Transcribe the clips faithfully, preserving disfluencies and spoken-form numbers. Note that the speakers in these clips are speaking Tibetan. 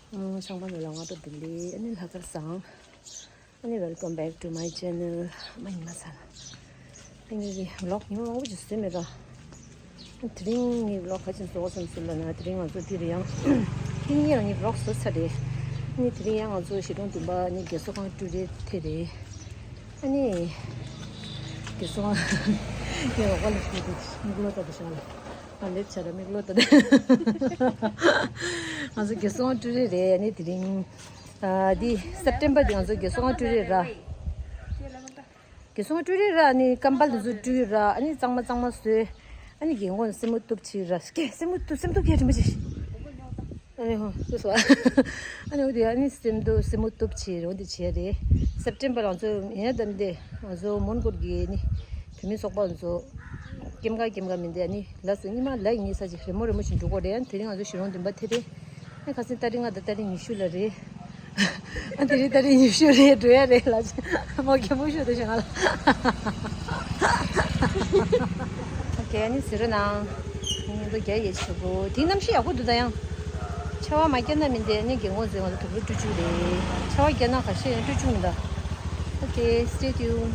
ཨང་། ཆང་པ་ནོ་ལ་ང་ཏོ་བདེ་ལེགས། ཨ་ནི་ལྷག་དཀར་བཟང་། ཨ་ནི་welcome back to my channel. མ་ཡིན་མ་ཚར། ཨ་ནི་གི་vlog ཉི་མ་མང་པོ་ཅིག་བཟོས་མེད་ར། དེ་རིང་ངའི་vlog ག་ཅིག་བཟོ་བསམ་སོང་ལབ་ན། དེ་རིང་ང་ཚོ་འདིར་ཡང་ཧིན་ཡང་ངའི་vlog བཟོ་ཚར་རེད། ཨ་ནི་དེ་རིང་ཡང་ང་ཚོ་གཞིས་གྲོང་བདུན་པ་ཨ་ནི་རྒས་གསོ་ཁང་ཀྲུའུ་རེན་དེ་རེད། ཨ་ནི། རྒས་གསོ་ཁང་། ངའི་རོགས་པ་ལ་ཞུས་ཏེ་མིག་ལོག་ལྟ་དུ་བྱུང་ལ། ང་ལེབ་བྱ་ར་མིག་ལོག་ལྟ་དུ། ང་ཚོ་རྒས་གསོ་ཁང་ཀྲུའུ་རེན་རེད། ཨ་ནི་དེ་རིང་། ཨ། འདི་September འདི་ང་ཚོ་རྒས་གསོ་ཁང་ཀྲུའུ་རེན་ར། རྒས་གསོ་ཁང་ཀྲུའུ་རེན་ར། ཨ་ནི་ཀམ་པལ་དེ་ཚོ་བཀྲུས་ར། ཨ་ནི་གཙང་མ་གཙང་མ་བཟོས། ཨ་ནི་རྒན་གོག་སེན་མོ་གཏུབ་བྱས་ར། སྐད་སེན་མོ་གཏུབ། སེན་མོ་གཏུབ་ཡ་དྲན་པ་བྱས། ཨ་ནི་ཧོ་སོ་སོ། ཨ་ནི་འོ་དེ་ཨ་ནི་སེན་མོ་སེན་མོ་གཏུབ་བྱས་ར། འོ་དེ་བྱས་རེད། September ང་ཚོ་ཡིན་ན་དམ་དེ་ང་ཚོ་མོན་གྷོ་གི་ནི་བུད་མེད་ཚོགས་པ་ཚོ་ཀེམ་ཀ་ཀེམ་ཀ་མིན་དེ། ཨ་ནི་ལ་སུ་ཉི་མ་ལ་ཡིན་ས་ཅིག་རི་མོ་རི་མོ་ཞིག་འགྲོ་གོ་རེད། ཨ་ནི་དེ་རིང་ང་ཚོ་གཞིས་གྲོང་བདུན་པ་དེ་རེད། ཨ་ཁ་སང་ཏ་རིག་ལྔ་དང་ཏ་རིག་ཉི་ཤུ་ལ་རེད། ཨ་དེ་རིང་ཏ་རིག་ཉི་ཤུ་རེད། འགྲོ་ཡ་རེད་ལ། མོ་གད་མོ་ཤོར་དུ་བྱུང་ང་ལ། ཨོ་ཁེ། ཨ་ནི་གཟིགས་རོགས་གནང་། ངས་འདི་རྒྱ་ཡིག་བྱེད་དགོས། དེའི་གནམ་གཤིས་ཡག་པོ་འདུག་ད་ཡང་། ཆར་པ་མ་བརྒྱབ་ན་མིན་དེ། ཨ་ནི་རྒན་གོག་ཚོས་ང་ཚོ་དུག་ལོག་བཀྲུ་བཅུག་རེད། ཆར་པ་བརྒྱབ་ན་ཁ་ཤས་ཡང་བཀྲུ་བཅུག་མི་འདུག Okay, stay tuned.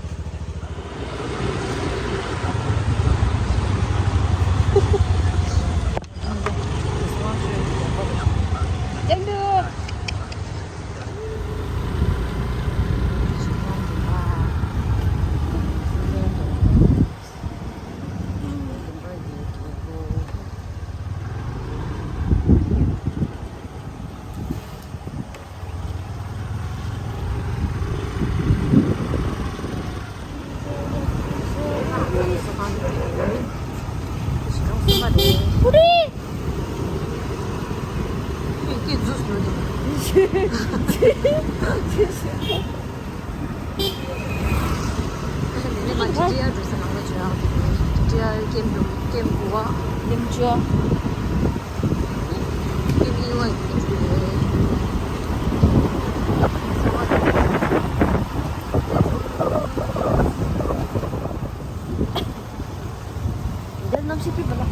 འདིར་གནམ་གཤིས་སྐྱིད་པོ་ལ།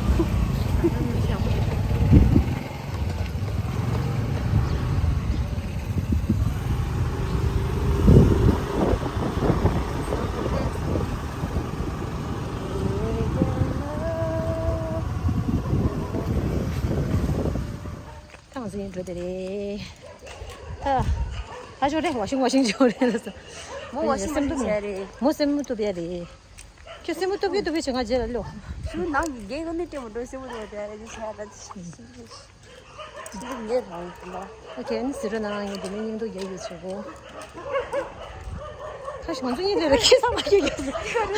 ཐང་ཟིན་འགྲོ་དེ་རེད། ད། ཧ་ཅོ་རེ་ཝ་ཤིང་ཝ་ཤིང་ཅོ་རེ་ལ་སོ། མོ་ཝ་ཤིང་ཝ་ཤིང་བྱས་རེད། མོ་སེན་མོ་གཏུབ་ཡ་རེད། ཁྱོད་སེན་མོ་གཏུབ་ཡ་གཏུབ་ཡ་བྱེད། ང་རྗེས་ལ་ལོ། ཁྱོད་ནང་གི་རྒན་གོག་ནི་ལྟད་མོ་འགྲོ་སེན་མོ་གཏུབ་ཡ་རེད་ཟེར་ད། ཁྱོད་ངའི་རང་ཡིན་ལ། ཨོ་ཁེ། ཨ་ནི་གཟིགས་རོགས་གནང་། ངས་འདི་ནས་སྙིང་སྡུག་རྒྱག་ཡོད་བྱེད་གོ། ཁ་ཤས་ང་ཚོ་གཉིས་ལས་ར་ཁྱི་ཚང་མ་སྐད་རྒྱག་སོང་།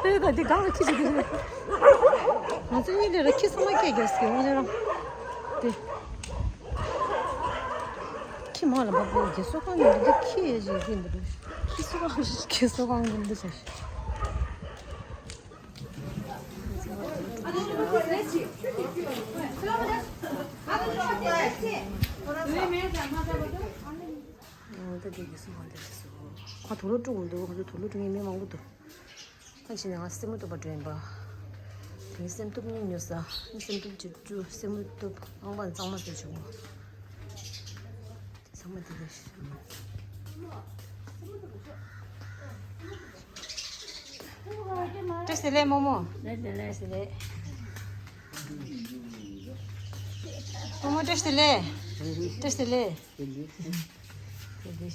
དེ་ད་འདི་སྒང་ལ་ཁྱི་ཞིག་འདུག་ང་ཚོ་གཉིས་ལས་ར་ཁྱི་ཚང་མ་སྐད་རྒྱག་སོང་། ང་ཚོ་རང་དེ། ཁྱི་མང་ལ་མ་པོ་རྒས་གསོ་ཁང་ནང་འདི་ཁྱི་ཡས་ཞིག་ཡིན་འདུག་ཁྱི་གསོ་ཁང་། རྒས་གསོ་ཁང་འདི་འདི་ཆ་ཞིག་ཨོ་ད་དེ་གི་སུ་མ་དེ་སུ། ཁོ་དུག་ལོག་བཀྲུ་དགོས་འདུག་ཁོ་ཚོ་དུག་ལོག་བཀྲུ་མཁན་མི་མང་པོ་འདུག་ད་ཕྱིན་ནས་ང་སེན་མོ་གཏུབ་པར་འགྲོ་ཡིན་པ། དེ་སེན་མོ་གཏུབ་སྙིང་ཉོ་ས། སེན་མོ་གཏུབ་ཅིག་བཀྲུ། སེན་མོ་གཏུབ། ཨང་པ་གཙང་མ་བཟོས་བྱུང་། ཚང་མ་དེ་རེད། བཀྲ་ཤིས་བདེ་ལེགས་རྨོ་མོ། བཀྲ་ཤིས་བདེ་ལེགས། རྨོ་མོ་བཀྲ་ཤིས་བདེ་ལེགས། བཀྲ་ཤིས་བདེ་ལེགས། བཀྲ་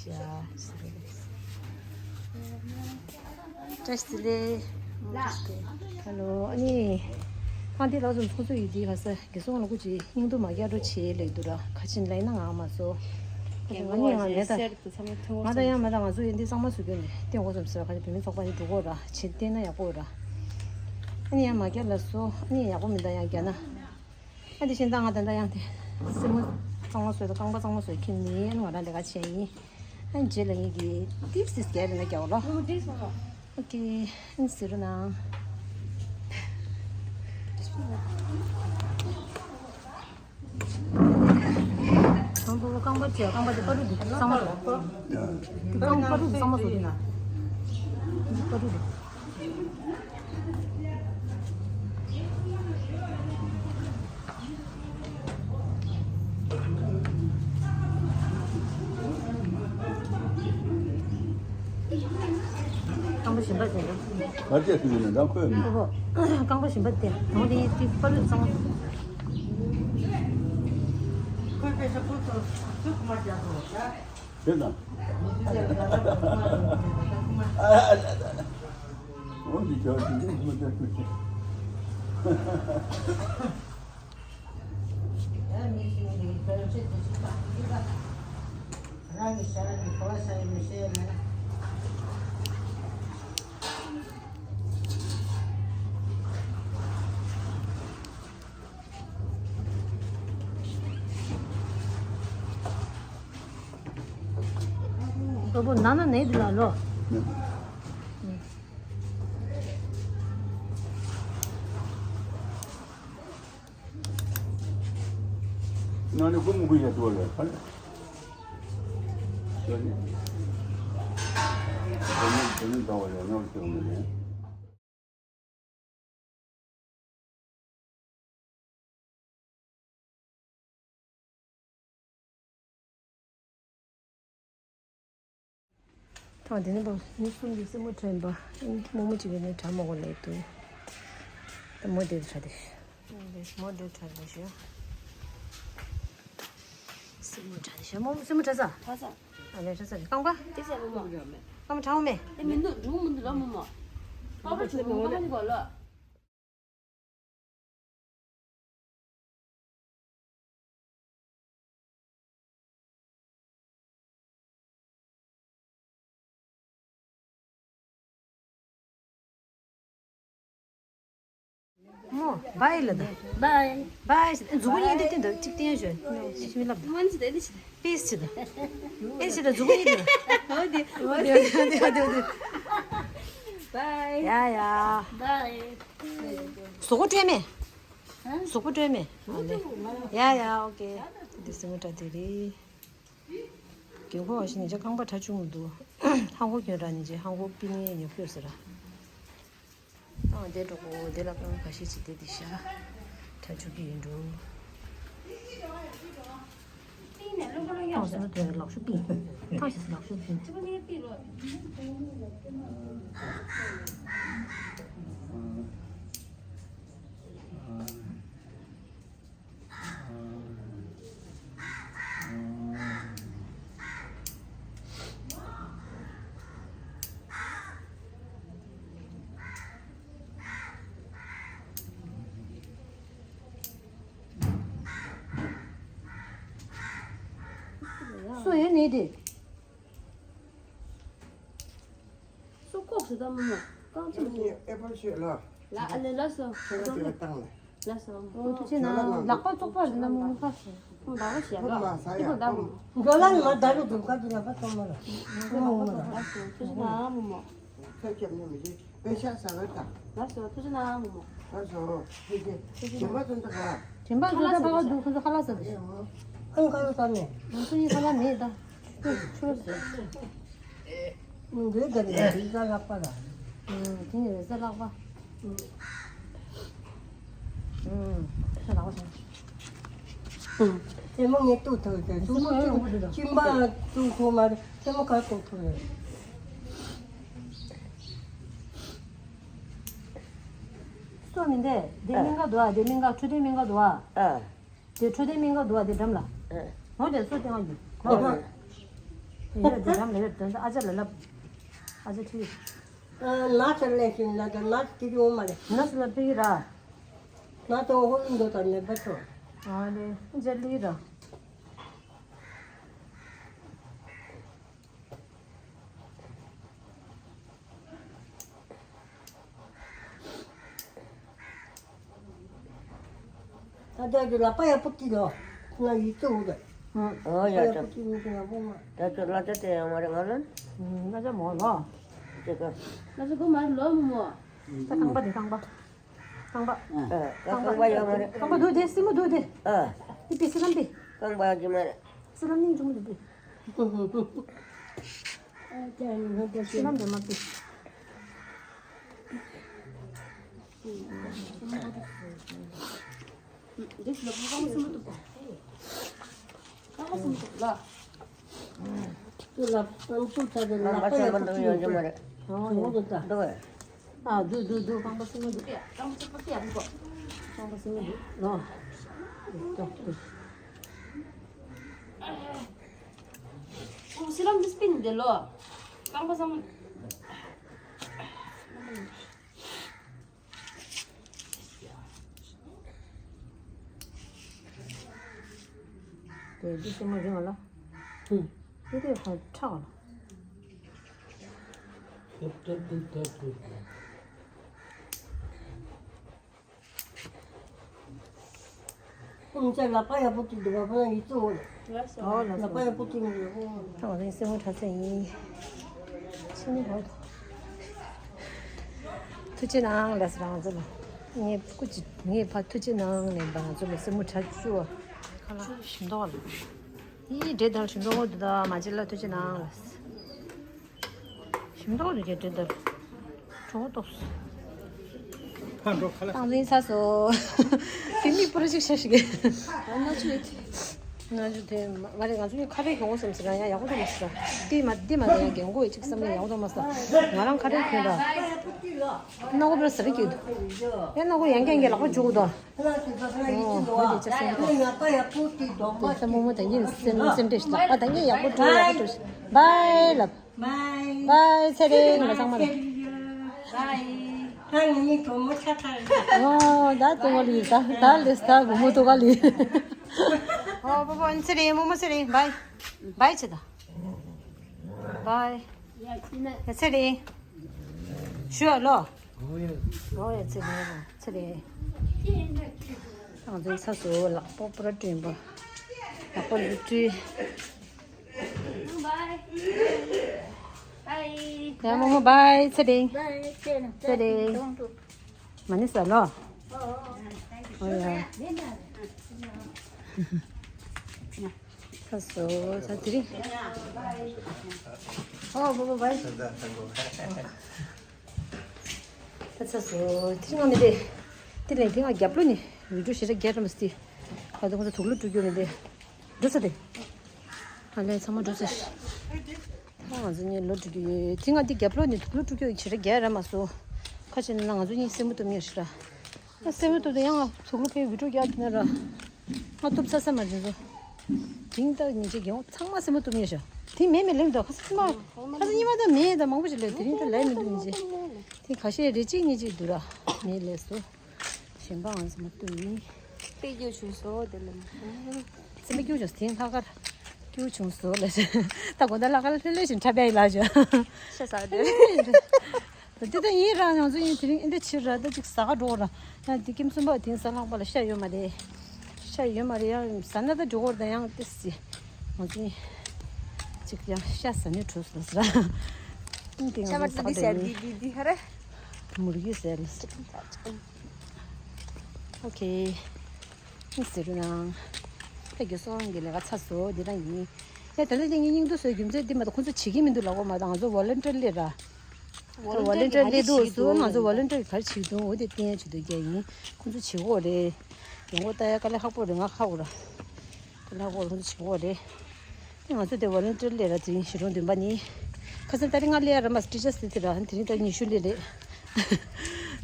ཤིས་བདེ་ལེགས། ཧ་ལོ། ཨ་ནི། ཨ་འདི་ལགས་སོ། ཁོ་ཚོ་ཡོད་དུས་ཁ་ས་རྒན་གསོ་ཁང་ལ་སྐུ་མཁྱེན། སྙིང་སྡུག་མ་རྒྱག་རོགས་བྱེད་ལབ་འདུག་ར། ཁ་ཆེན་ལབ་ན་ང་མ་སོ། ང་ནི་ང་ལས་ད། ང་ད་ཡང་མ་ད་ང་ཚོ་ཡོད་འདི་གཙང་མ་བཟོ་རྒྱུ་ནི་ལྟེང་འོག་ཙམ་ཟེར་བ་ཁ་ཆེན་བུད་མེད་ཚོགས་པ་ཞིག་འགྲོ་གོ་ར། བྱེད་བལྟས་ན་ཡག་པོ་ར། ཨ་ནི་ཡང་མ་རྒྱག་ལ་སོ། ཨ་ནི་ཡག་པོ་མི་འདུག་ཡང་རྒྱག་ན། ཨ་འདི་བཞིན་ད་ང་ད་ད་ཡང་དེ། སེན་མོ་གཙང་མ་བཟོས་དང་རྐང་པ་གཙང་མ་བཟོས་ཁྱེར་ནི། ཨ་ནི་ང་རང་ལས་ཀ་བྱས་ཡིན། ཨ་ནི་རྗེས་ལ་ངེད་ཀྱིས་ཏིས་ཏིས་རྒྱག་རེ་ན་རྒྱག་ལོ། ཨོ་ཏིས་མ་ལོ། ཨོ་ཀེ། ཨ་ནི་ཟེར་རོ་ན། དང་པོ་རྐང་པ་བྱས། རྐང་པ་དེ་པ་རུ་འདུག་གཙང་མ་རུ། རྐང་པ་རུ་འདུག་གཙང་མ་བཟོ་དེ་ན། འདི་པ་རུ་འདུག་ཨ་ ཞིམ་པ་ཟེར་ན། བར་ཆད་སུ་ཡིན་ན་འདྲ་ཁོས་མི། ཨོ་ཧོ། རྐང་པ་ཞིམ་པ་དེ་ནང་དེ་ཡིན་དེ་པ་ལུས་གཙང་མ། ཁོས་པེ་ཤ་ཕུར་ཚུར་ཚུར་ཁུ་མ་རྒྱག་དགོས། དེ་དང་། འོན་ཏེ་ཁྱོད་ཀྱིས་འདི་མི་ལྟ་ཐུབ་ཀྱི། རང་གི་ཤ་ར་གི་གོ་བ་ཤ་ཡི་མི་ཤེས་ན། ཨོ་པོ་ན་ན་ནས་འདི་ལ་ལོ། ང་ནི་ཀུ་མུ་ཀུ་ཡ་ཏུ་ལ་ཕར། ཡ་ནི། དེ་ནི་དེ་ནི་ཟླ་བ་ཡ་ཉོར་ཏུ་མི་ནི། ཐང་དེ་ནི་བ་མི་གསུམ་གྱི་སེན་མོ་དྲན་པ། རྨོ་མོ་གཅིག་གིས་ནི་དྲ་མ་གོ་ལེ་འདུག་ད་མོ་དེ་དྲ་དེ། མོ་དེ་དྲ་དེ་ཤོ། སེན་མོ་དྲ་དེ་ཤོ། རྨོ་མོ་སེན་མོ་དྲ་ས། དྲ་ས། ཨ་ལེ་དྲ་ས་རེད། རྐང་པ། དེ་ས་རྨོ་མོ། རྐང་པ་དྲ་འོ་མེ། ཨེ་མི་འདུག་འགྲུག་མི་འདུག་ལ་རྨོ་མོ། པ་པ་ཆུ་མོ་པ་ནི་གོ་ལ། མོ། བའི་ལ་ད། བའི། བའི། མཛུ་གུ་གཉིས་དེ་སྟེང་དུ་གཅིག་བསྟན་ཞོན། ཤི་མི་ལབ། མོན་ཅི་དེ་དེ་ཤི་དེ། པིས་ཅི་ད། ཨེ་ཤི་ད་མཛུ་གུ་གཉིས་དེ། འོ་དེ། འོ་དེ། འོ་དེ། འོ་དེ། འོ་དེ། བའི། ཡ་ཡ། བའི། གཟུགས་པོ་སྤྲོད་མེད། ཧ། གཟུགས་པོ་སྤྲོད་མེད། ཡ་ཡ། ཨོ་ཀེ། འདི་སེན་མོ་དྲ་དེ་རེད། རྒན་ཁོ་བ་ཞིག་ཉིན་ཅག་རྐང་པ་དྲ་བཅུག་མི་འདུག་ཧང་གོ་ཁྱོད་ར་ཉིན་ཅག་ཧང་གོ་པི་ནི་ཉོ་ཁྱོད་ཟེར་ར། ཨང་དེ་འགྲོ་གོ་དེ་ལ་རྐང་ཁ་ཤས་ཅིག་དེ་དེ་ཤ། དྲ་བཅུག་གི་ཡིན་འགྲོ། ཐང་ཞིག་ལག་ཤུ་པིང་། ཐང་ཞིག་ལག་ཤུ་པིང་། སུ་ཡོད་ནི་དེ། སུ་ལྐོག་ཞུ་དང་མོ་མོ། རྐང་ཚུགས་ཀྱི། ཨེ་པལ་ཤོད་ལ། ལ་ཨ་ལེ་ལ་སོ། ཁྱོད་ལ་དེ་བཏང་ལ། ལ་སོ། ཐུགས་རྗེ་གནང་། ལག་པ་བཙོག་པ་རེད་ན་མོ་མོ་ཁ་སོ། ཁོང་ལག་པ་ཞེ་ལ། ཁོང་མ་ཟ་ཡ། ཁོང་ལ་མོ། མགོ་ལ་ནི་མ་ད་རུ་འདུག་ག་དུ་ལག་པ་བཙོག་མ་ལ། མོ་མོ་ལ། ལག་པ་བཙོག་པ་རེད། ཐུགས་རྗེ་གནང་མོ་མོ། ཁྱོད་ཁྱབ་ནི་མི་བྱེད། པེ་ཤ་ཟ་བ་དང་། ལགས་སོ། ཐུགས་རྗེ་གནང་མོ་མོ། ལགས་སོ། ཐུགས་རྗེ། དྲན་པ་ཚོ་ད་ག་དྲན་པ་ཚོ་ད་ག་འདུག་ཁོ་ཚོ་ཁ་ལག་ཟ་གི། ཨང་ཁ་ལག་ཟ་མེད། ང་ཚོ་གཉིས་ཁ་ལག་མེད་ད། ཆུ་ཆུ་ཟ། འདི་ག་ནས་འདི་ག་ལག་པ་ལ། ཨང་དེ་ནས་རེས་གཟའ་ལྷག་པ། ཨང་རེས་གཟའ་ལྷག་པ་ཟ། ཨང་། ཐལ་མོ་ངས་གཏུག་ཐུབ་ཀྱང་ཐལ་མོ་ཡང་ཡོང་གི་རེད། མཆིན་པ་གཏུག་ཐུབ་མ་རེད། ཐལ་མོ་ག་གཏུག་ཐུབ་རེད། སོ་མི་འདས་དེ་སྨན་ཁང་འདུག་ཨ། དེ་སྨན་ཁང་འཕྲོད་བསྟེན་སྨན་ཁང་འདུག་ཨ། ཨ། དེ་འཕྲོད་བསྟེན་སྨན་ཁང་འདུག་ཨ། དེ་འགྲམ་ལ། ཨ། འོ་དེ་སོ་སྟེང་ང་རྒྱུ། ཨ། ཡོད་དེ་འགྲམ་ལ་ཡོད་དེ་ཨ་ཅག་ལ་ལབ། ཨ་ཅག་ཁྲིད། ཨ་ན་ཚ་ལས་ཤིང་ལ་དང་ན་ཚ་དེ་རིང་འོང་མ་རེད། ན་ཚ་ལ་ཕི་ར། ན་ཚ་འོ་ཧོ་ཡིན་འདུག་དང་ནད་པ་ཚོ། ཨ་ལེ་འཇལ་ལི་ར། ད་ལྟ་གི་ལག་པ་ཡག་པོ་བཀྲུས་ལོ། ང་ཡིད་ཆེས་འོ་ད། ཨོ་ཡ་ལག་པ་ད། ཡག་པོ་བཀྲུས་མི་འདུག་ཡག་པོ་མ། ད་ཚོད་ལ་ད་དེ་ཡང་མ་རེད་ང་ལ། ང་ཚ་མོ་ལོ། དེ་ག་ང་ཚ་གོ་མ་རེད་ལོ་མོ་མོ། ད་རྐང་པ་དེ་རྐང་པ། རྐང་པ། ཨ་རྐང་པ་ཡག་མ་རེད། རྐང་པ་འདུག་དེ་སྲིན་མོ་འདུག་དེ། ཨ། དེ་པི་སི་ལམ་པི། རྐང་པ་ཡག་གི་མ་རེད། སྲིན་ལམ་སྙིང་རྗེ་མོ་འདུག་དེ། ཨ་ཅག་ཡིན་ན་ད་ཅི་ལམ་དེ་མ་ཏི། འདི་ལ་ཕུག་ཁང་གསུམ་འདུག་པ། ཁང་གསུམ་འདུག་ལ། ཁང་པ་གསུམ་འདུག་ཡོང་རྒྱུ་མ་རེད། ཨོ་ཡ། འདུག་གས། ཨ་འདུག་འདུག་འདུག་རྐང་པ་སྲིན་མོ་འདུག་རྐང་པ་སྲིན་མོ་འདུག་རྐང་པ་སྲིན་མོ་འདུག་ལོ། འདུག་འདུག་ཨོ་སི་ལམ་འདི་སྤིན་འདི་ལོ། རྐང་པ་སྲིན་མོ། དེ་འདི་སྲིན་མོ་རིང་བ་ལ། ཧུམ། འདི་དེ་ཧ་ཁྲག་ལ། ཏུབ་ཏུབ་ཏུབ་ཏུབ་ཏུབ། ཁོང་ཚོ་ལག་པ་ཡག་པོ་ཅིག་འདུག་པ། ཁོ་རང་ཡིད་གཙོ་བོ་ལ། ཨོ་ལགས་སོ། ལག་པ་ཡག་པོ་ཅིག་འདུག་པ། ཁོང་ཚོ་སྲིན་མོ་གྲྭ་ཚང་ཡིན། ཕྱི་ནས་ཧོ། ཐུགས་རྗེ་གནང་ལགས་སོ། རང་ཚོ་ལ། ངས་སྐུ་མཁྱེན། ངས་ཕར་ཐུགས་རྗེ་གནང་ནས་ང་ཚོ་ལ་སྲིན་མོ་གྲྭ་བཅུ་བ། ཁ་ལག་ཞིམ་མདོག་ལ། ཡིས་འདྲེ་དང་ཞིམ་མདོག་འོ་འདུག་ད་མ་བྱེད་ལ་ཐུགས་རྗེ་གནང་ལགས། ཞིམ་མདོག་རེད་ཀྱང་དེ་ལྟར། གྲོགས་ཏོག་ཕར་འགྲོ་ཁ་ལག་སྟངས་འཛིན་ཚར་སོང་། དེ་མིག་པུ་ར་ཅིག་ཤ་ཞིག་གི་ང་ཚོས། ང་ཚོ་དེ་མ་རེད། ང་ཚོ་ཁ་རས་གྱོན་དགོས་བསམ་ཟེར་ཡང་ཡག་པོ་འདུག་མ་ཟེར། དེ་མ་དེ་མ་ལ་ཡང་གྱོན་དགོས་ཅིག་བསམ་ནས་ཡག་པོ་འདུག་མ་ཟེར། ང་རང་ཁ་རས་གྱོན་ར། སྣ་ཁུག་པུ་ར་ཟེར་གྱི་འདུག་ཡང་སྣ་ཁུག་ཡང་རྐྱང་རྐྱང་ལག་པ་འཇུ་དགོས་དོ། ཨོ་ཧོ་དེ་ཅག་སེམས་པོ། དེ་ཚོ་རྨོ་མོ་ད་གིན་སེམས་སེམས་ཁྲལ་ཞིག་ལག་པ་ད་གིན་ཡག་པོ་འགྲོ་ཡག་པོ་འགྲོ། བའི་ལབ། བའི་ཚེ་རིང་ང་ཚང་མ་ལ། ཨོ་ད་ཏོ་ག་ལི་ད་ད་ལེས་ད་བུ་མོ་ཏོ་ག་ལི། ཨོ་པོ་པོ་ཚེ་རིང་རྨོ་མོ་ཚེ་རིང་བའི། བའི་ཆེ་ད། བའི། ཚེ་རིང་། ཞུ་ཨ་ལོ། ཨོ་ཡ་ཚེ་རིང་ཚེ་རིང་། ང་ཚོའི་ཚ་སུ་ལག་པ་པུ་ར་བསྐྲུན་པ། ལག་པ་ལུས་བཀྲུས། ཡ་རྨོ་མོ་བའི་ཚེ་རིང་། ཚེ་རིང་། མ་ཎི་ཟེར་ལོ། ཨོ་ཡ། ཚ་སུ་ཚ་དེ་རིང་། ཨོ་པོ་པོ་བའི། ད་ཚ་སོ། དེ་རིང་ང་མི་བདེ། དེ་ལས་དེ་ང་རྒྱབ་ལོགས་ནས་བི་ཌིའོ་ཞེ་དྲག་རྒྱག་ར་མ་སྟེ། ད་དུང་ཁོ་ཚོ་དུག་ལོག་བཀྲུ་རྒྱུ་མི་བདེ། འགྲོ་ས་དེ། ཨ་ལས་ཚང་མ་འགྲོ་ས་ཤི། ད་ང་ཚོ་གཉིས་ལོག་འགྲོ་རྒྱུ་ཡོད། དེ་ང་འདི་རྒྱབ་ལོགས་ནས་དུག་ལོག་བཀྲུ་རྒྱུ་ཞེ་དྲག་རྒྱག་ར་མ་སོང་། ཁ་ཅིག་ན་ང་ཚོ་གཉིས་སེན་མོ་གཏུབ་མཁན་ཞིག་ར། ཨ་སེན་མོ་གཏུབ་དུས་ཡང་ང་དུག་ལོག་ཕའི་བི་ཌིའོ་རྒྱག་གི་ན་ར། ང་གཏུབ་ཚར་ས་མ་རེད་ཚོ། དེང་ད་ཉིན་བྱེད་རྒྱལ་བོ་ཚང་མ་སེན་མོ་གཏུབ་མཁན་ཞིག་དེ་མེད་མེད་ལེན་འདུག་ཁ་སང་མ། ཁ་སང་ཉི་མ་ད་མེད་ད་མང་པོ་ཞིག་ལས་དེ་རིང་ད་ལས་མི་འདུག་ཉིན་བྱེད། དེ་ཁ་ཤས་རེ་གཅིག་གཉིས་གཅིག་འདུག་ར། མེད་ལས་སོ། གཞན་པ་ང་ཚོ་མ་ལྟོས་ཡིན། དཔེ་སྐྱིད་བྱུང་སོ་དེ་ལ་མ། སེམས་པ་སྐྱིད་བྱུང་སོ་དེ་ལྷག་དཀར་སྐྱིད་བྱུང་སོ་ལ། ད་དགོང་དག་ལྷག་དཀར་ལྷོད་ལྷོད་བཞིན་འཁྲབ་པ་ཡིན་ལ་ཞོ། ཤ་ཟ་དེ། ད་དེ་ད་ཡིན་ར་ང་ཚོ་ཡིན་དེ་རིང་ཨེ་འདྲ་ཕྱིར་ར་ད་ཅིག་ཟ་ག་འགྲོ་ར། ཡང་དེ་ཀིམ་སུམ་པ་དེང་ཟ་ལྷག་པ་ལ་ཤ་ཡོད་མ་རེད། ཤ་ཡོད་མ་རེད་ཡང་ཟ་ན་ད་འགྲོ་གོ་ར་ད་ཡང་ཏེ་སི། ང་ཚོ་ཡིན། ཅིག་ཡང་ཤ་ཟ་ནས་གྲོལ་སོང་ཟ། ཨང་དེ་ང་ཚོ་ཟ་ག་འགྲོ་ཡིན། མུར་གི་ཟེར། ཨོ་ཁེ། ཨིན་ཟེར་རུ་ནང་། ཕ་གི་སོང་གི་ལས་ཀ་ཚར་སོང་འདི་རང་ཡིན། ཡ་ད་ལྟ་ངས་སྙིང་སྡུག་བཟོས་རྒྱུ་མཚན་འདི་མ་གཏོགས་ཁོང་ཚོ་བྱེད་ཀྱི་མི་འདུག་ལབ་གོ་མ་གཏོགས་ང་ཚོ་ཝོ་ལན་ཊི་རི་སླེབས་ར། ཝོ་ལན་ཊི་རི་སླེབས་འདུག་སུ་ང་ཚོ་ཝོ་ལན་ཊི་རི་ག་རེ་བྱེད་ཀྱི་འདུག་འོ་དེ་བསྟན་ཡ་བྱེད་འདུག་རྒྱ་ཡིན། ཁོང་ཚོ་བྱེད་གོ་རེད། ཡོང་གོ་ལྟ་ཡ་དཀའ་ལས་ཁག་པོ་རེད། ང་ཁག་པོ་ར། དཀའ་ལས་ཁག་པོ་རེད། ཁོང་ཚོ་བྱེད་གོ་རེད། ང་ཚོ་དེ་ཝོ་ལན་ཊི་རི་སླེབས་ར་དེ་རིང་གཞིས་གྲོང་བདུན་པ་ནི། ཁ་སང་ད་རིང་ང་སླེབས་ཡ་ར་མ་ཊི་ཅར་སི་དེ་ར་དེ་རིང་ད་ཉི་ཤུ་སླེབས་རེད།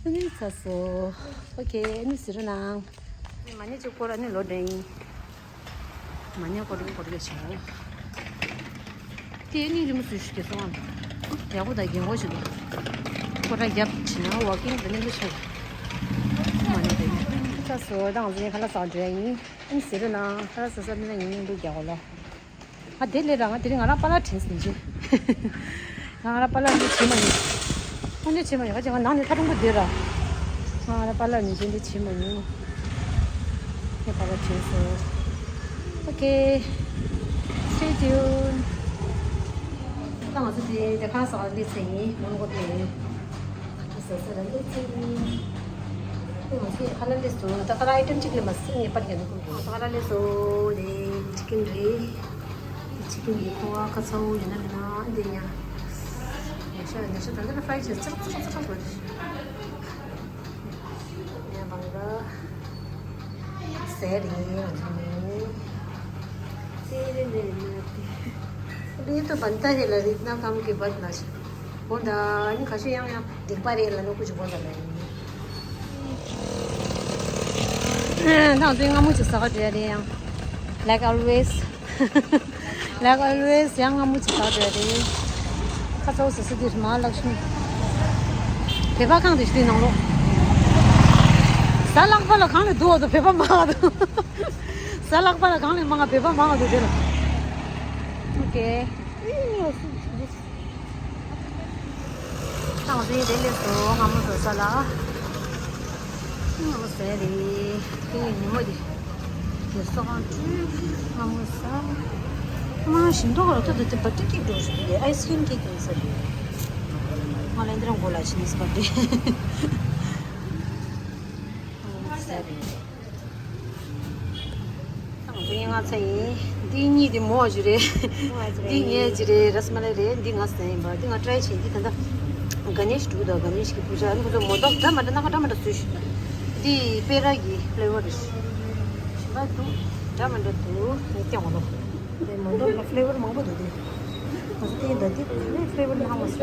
ཨ་ནི་ཚར་སོང་། ཨོ་ཁེ་ཨ་ནི་ཟེར་རོ་ནང་། མ་ཎི་གཅིག་སྐོར་ཨ་ནི་ལོ་དྲན་ཡིན། མ་ཎི་སྐོར་སྐོར་གེ་བྱ། དེ་ནི་རི་མོ་བཟོས་ཤིག་གེ་སོང་ཨ། ཡག་པོ་དང་རྒན་གོག་ཞིག་འདུག་སྐོར་ར་རྒྱབ་ཕྱིན་ན་ཝོག་ཀིང་དང་ནི་འདུག་ཆགས། མ་ཎི་དེ་ཚར་སོང་། ད་ང་ཚོ་ངའི་ཁ་ལག་ཟ་འགྲོ་ཡ་ཡིན། ཨ་ནི་ཟེར་རོ་ནང་ཁ་ལག་ཟ་ས་མི་ན་ཡིན་ཡིན་འདུག་རྒྱག་གོ་ལོ། ང་དེ་ལས་ར་ང་དེ་རིང་ང་རང་པཱ་ལར་དྲན་སོང་ཅི། ང་རང་པཱ་ལར་འདི་བྱེད་མ་ཡིན། ཁོང་ཚོས་བྱེད་མ་ཡིན། ཁ་ཅིག་ང་ནང་ནས་ཐག་རིང་པོ་བསྡད་ར། ང་རང་པཱ་ལར་ནས་བྱེད་འདི་བྱེད་མ་ཡིན། ངས་པཱ་ལར་དྲན་སོང་། Okay. Stay tuned. ད་ང་ཚོ་དེ་དེ་ཁ་ལག་ཟ་ག་སླེབས་ཚར་ཡིན། མོན་གྷོ་དེ། ཁ་ལག་ཟ་ས་ལ་སླེབས་ཚར་ཡིན། ཨེ་ང་ཚོ་ཁ་ལག་སླེབས་སོང་། ད་ཁ་ལག་ཨའི་ཊེམ་གཅིག་ལས་མ་ཟད་ངེས་པར་རྒྱག་དགོས། ཁ་ལག་སླེབས་སོང་། དེ་ཅི་ཀིན་རེད། ཅི་ཀིན་གྱི་ཕོ་བ་ཁ་ཚ་བོ་ཡིན་ན་མིན་ན་འདི་ཡ། ཉེ་ཤ་ཉེ་ཤ་ད་ལྟ་ན་ཕ་རའི་ཆེ་ཙག་ཙག་ཙག་ཙག་ཙག་ཡ་བང་ག་ཟེར་རེད་ང་ཚོ་ནི། ཟེར་རེད་ནས་ན་དེ། अभी तो बनता है ललित ना काम के बाद नाश्ता। དགོངས་དག་ནི་ཁ་ཤས་ཡང་ཡང་སྡིག་པ་རེད་ལ་ནོ་ཀུ་ཅི་དགོངས་དག་ལ་ཡིན། ཨ་ད་ང་ཚོའི་སྔ་མོ་ཅིག་ཟ་ག་འགྲོ་ཡ་རེད་ཡང་། Like always. Like always ཡང་སྔ་མོ་ཅིག་ཟ་ག་འགྲོ་ཡ་རེད། ཁ་ཚ་བོ་ཟ་ས་འདིར་མ་ལག་ཤུན། བོད་པ་ཁང་དེ་ཞིག་དེ་ནང་ལོགས། ཟ་ལག་པ་ལ་གང་ལས་འདུག་བ་དུ་བོད་པ་མང་བ་དུ། ཟ་ལག་པ་ལ་གང་ལས་མང་བ་བོད་པ་མང་བ་དུ་དེ་ལ། ཨོ་ཀེ། ཏང་སྲིད་དེ་ལས་སོ་སྔ་མོ་བཟོ་ས་ལ། སྔ་མོ་ཟས་རེད། དེ་ཉིན་མོ་དེ། དེ་སོ་གང་བཀྲུས། སྔ་མོ་ཟ། མ་ཞིམ་མདོག་ལ་ཏོ་དེ་དེ་བ་ཏི་ཏི་འགྲོ་ཞིག་དེ་ཨའི་སི་ཁྲིམ་ཀེག་ཡིན་ས་རེད། ང་ལ་འདི་རང་མགོ་ལ་ཕྱིན་ས་རེད། སྔ་མོ་ཟས་རེད། ཏང་དེ་ང་ཚ་ཡིན། འདི་གཉིས་དེ་མོ་ཞིག་རེད། འདི་ངའི་ཅི་རེད། ར་སི་མ་ལའི་རེད། འདི་ང་ཟས་ཡིན་པ། འདི་ང་ཊ་རའི་བྱས། འདི་ད་ལྟ་ག་ནེ་ཤི་འདུག་ད་ག་ནེ་ཤི་གི་པུ་ཇ། ཨ་ནི་ཁོ་ཚོ་མོ་ཏོག་འདྲ་མི་འདྲ་སྣ་ཁ་འདྲ་མི་འདྲ་བཟོས་ཤག་འདི་སྤེ་ར་གི་ཕི་ལེ་ཝར་རེད། ཞིམ་པ་འདུག་འདྲ་མི་འདྲ་འདུག་ངས་སྐྱོན་གོ་ནོ། འདི་མོ་ཏོག་ལ་ཕི་ལེ་ཝར་མང་པོ་འདུག་འདི། ང་ཚོ་དེ་ད་འདི་ག་ནེ་ཕི་ལེ་ཝར་ནང་མ་ཟ།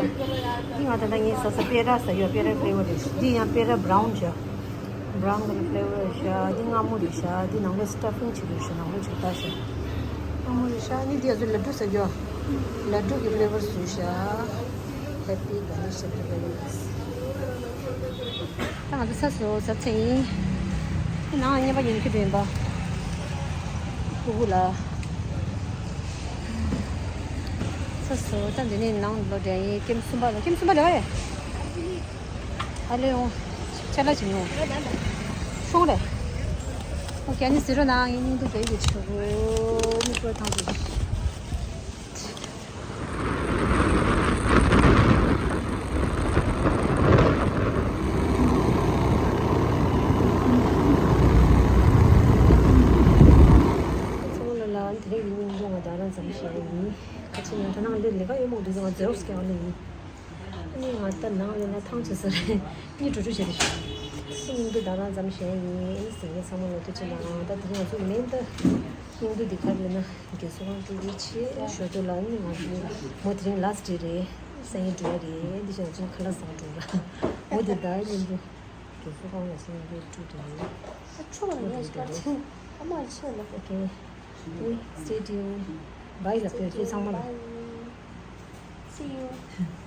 འདི་ང་ད་ལྟ་ངས་ཟ་ས་སྤེ་ར་ཟ་ཡོད། སྤེ་ར་ཕི་ལེ་ཝར་རེད། འདི་ཡང་སྤེ་ར་བྷ་རའུན་བྱས། བྷ་རའུན་ཁ་ལར་ཕི་ལེ་ཝར་རེད་ཤག་འདི་མངར་མོ་རེད་ཤག་འདི་ནང་ལོགས་སི་ཊ་ཕིང་བྱེད་དགོས་ཤག་ནང་ལོགས་བྱེད་ད་ཤག་མངར་མོ་རེད་ཤག་ནི་འདི་ཡ་ཚོ་ལ་ཌུ་ཟ་རྒྱུ། ལ་ཌུ་གི་ཕི་ལེ་ཝར་བཟོས་ཤག Happy Ganesh Chaturthi། ད་ང་ཚོ་ས་སོ་ཟབ་ཚེ་ཡིན། ནང་བརྙན་པ་ཉན་གི་འདྲ་ཡིན་པ། ཀུ་ཀུ་ལ། ས་སོ་ད་འདི་ནས་ནང་ལོག་འདྲ་ཡིན། ཀེམ་གསུམ་པ་ལ། ཀེམ་གསུམ་པ་ལ་ཡོད་ཨེ། ཨ་ལེ་འོང་། ཅ་ལག་ཅིག་ཉོ། ཤོག་ལེ། ཨོ་ཀེ་ཨ་ནི་ཟེར་རོ་ན་ངའི་སྙིང་སྡུག་བེ་ཡི་ཆུ་བོ་མི་སྐོར་ཐང་དུ། ཚང་མ་ལ་ལ་དེ་རིང་གི་སྙིང་སྡུག་ང་རྡ་རམ་ས་ལ་བཤད་ཡིན། ཁ་ཆེ་ཡང་ད་ནང་ལས་ལས་ཀ་ཡོད་མོ་འདུག་ང་ཛེ་རོག་སི་སྐྱེལ་བ་ལས་ཡིན། ཨ་ནི་ང་ད་ནང་ལས་ན་ཐང་ཆད་ས་རེད། གཉིད་འགྲོ་འགྲོ་བྱས་རེད། སྙིང་སྡུག་རྡ་རམ་ས་ལ་བཤད་ཡིན་ཟེར་ནས་ཚང་མ་ལ་ཐུགས་རྗེ་གནང་། ད་དེ་རིང་ང་ཚོ་མེད་ད། སྙིང་སྡུག་འདི་ག་རེ་ལབ་ན། རྒན་གསོ་ཁང་ཀྲུའུ་ཀྲུའུ་ཆེ་ཞོ་ཏོ་ལ་ནི་ང་ཚོ་མོ་དེ་རིང་ལ་སི་ཊི་རེད། སང་ཉིན་འགྲོ་ཡ་རེད། འདི་བཞིན་ང་ཚོ་ཁ་ལག་ཟ་འགྲོ་ར། མོ་དེ་ད་ཉིན་འགྲོ། རྒན་གསོ་ཁང་ལ་སང་ཉིན་འགྲོ་ཀྲུའུ་ཀྲུའུ་རེད། ཨ་ཆོ་ལ་ཉལ་ཞིག་པར་ཆེན་ཨ་མ་ཆེ་ལ། ཨོ་ཀེ། Stay tuned. Bye ལ་བོད་སྐད་ཚང་མ་ལ། See you.